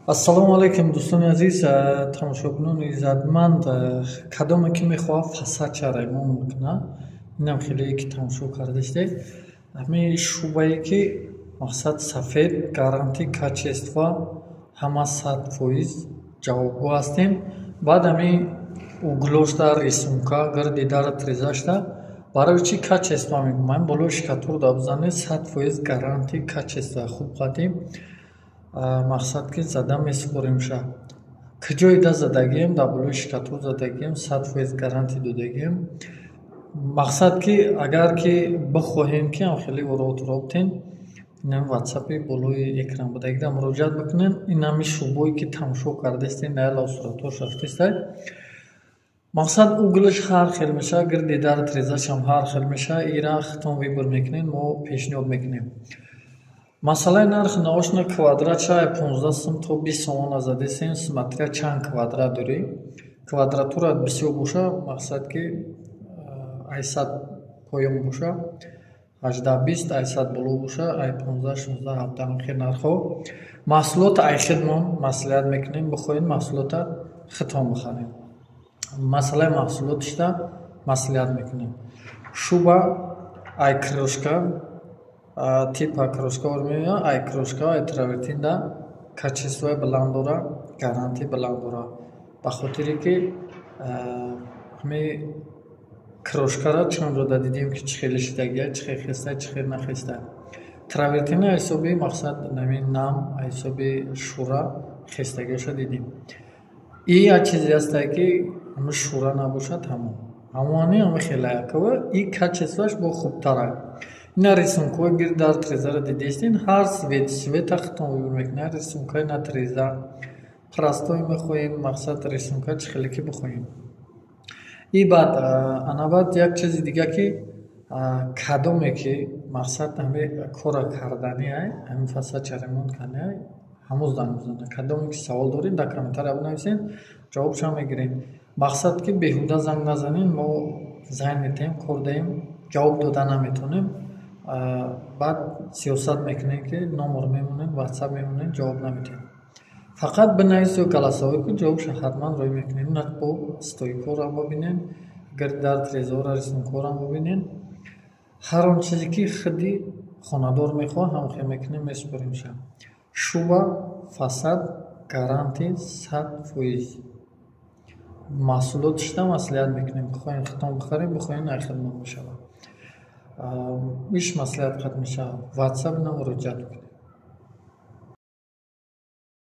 Ассалому алайкум, дӯстони азиз, тамошобинони иззатманд. Кадоме ки мехоҳад фасадша ремонт кунад, инам хеле ки тамошо кардастед, ҳамин шубае ки мақсад сафед, гарантия качества ҳама 100% ҷавобгӯ ҳастем. Баъд ҳамин углошда рисунка, гирди дару тирезашда. Барои чӣ качество мегӯям? Ҳамин болои штукатурда бизанед, 100% гарантия качества хуб қадим. Мақсад ки зада месупоримша. Куҷоида задагием? Дар болои штукатур задагием, 100% гарантия додагием. Мақсад ки агар ки бихоҳем, ки ҳам хеле уротуро битен, инами ватсапи болои экран будагида муроҷиат бикунем. Ин ҳами шубое ки тамошо кардастед, наялав суратҳош рафтестай. Мақсад, углаш ҳар хел мешавад, гирди дару тирезашам ҳар хел мешавад. Ира худтон выбор мекунед, мо пешниҳод мекунем. Масъалаи нархи наошна, квадратша 15 сум то 20 сомона задесем, смотря чанд квадрат дорӣ. Квадратура бисёр боша, мақсад ки ай 100 поён боша, 18, 20, ай 100 боло боша, ай 15, 16, 17, ҳамхел нархҳо. Маҳсулота ай худмон маслиҳат мекунем, бихоҳед, маҳсулота худтон бихаред. Масъалаи маҳсулотишда маслиҳат мекунем. Шуба ай крошка, типа крошкаро меояд, ай крошка, ай травертинда качествои баланд дора, гарантияи баланд дора. Ба хотире ки ҳамин крошкаро чанд ҷода дидем, ки чӣ хеле шидагия, чӣ хел хеста, чӣ хел нахеста. Травертина ҳисоби мақсад нами нам, ҳисоби шӯра хестагиҳоша дидем. И як чизе ҳастае, ки ҳамин шӯра набошад, тамом. Ҳамони ҳами хелаякова и качествоаш бо хубтара. Ина рисункҳои гирди дару тирезаро дидестед, ҳар цвет, цвета худтон выбор мекунед, рисункаи на тиреза. Простой мехоҳем, мақсад, рисунка чӣ хеле ки бихоҳем. И баъд ана баъд як чизи дига, ки кадоме ки мақсад ҳамин корро карданиай, ҳамин фасадша ремонт карданиай, ҳамон занг бизанед. Кадоме ки савол доред, дар комментария бинависед, ҷавобшам мегирем. Мақсад ки беҳуда занг назанед, мо занг метаҳем, кор даҳем, ҷавоб дода наметавонем. Баъд сиёсат мекунем, ки номер мемонем, ватсап мемонем, ҷавоб наметиҳем. Фақат бинавис ё голосовой кун, ҷавобша ҳатман рӯй мекунем. Ина бо стойкҳоро бибинед, гирди дару тирезаҳоро, рисункҳоро бибинед. Ҳар он чизе ки худи хонадор мехоҳад, ҳамон хел мекунем, месупоримша. Шуба, фасад, гарантия 100%. Маҳсулоташда маслиҳат мекунем. Бихоҳед, худтон бихаред, бихоҳед, ай худмон мешавад. Иш маслиҳат қат мешавад. Ватсап ина муроҷиат кунед.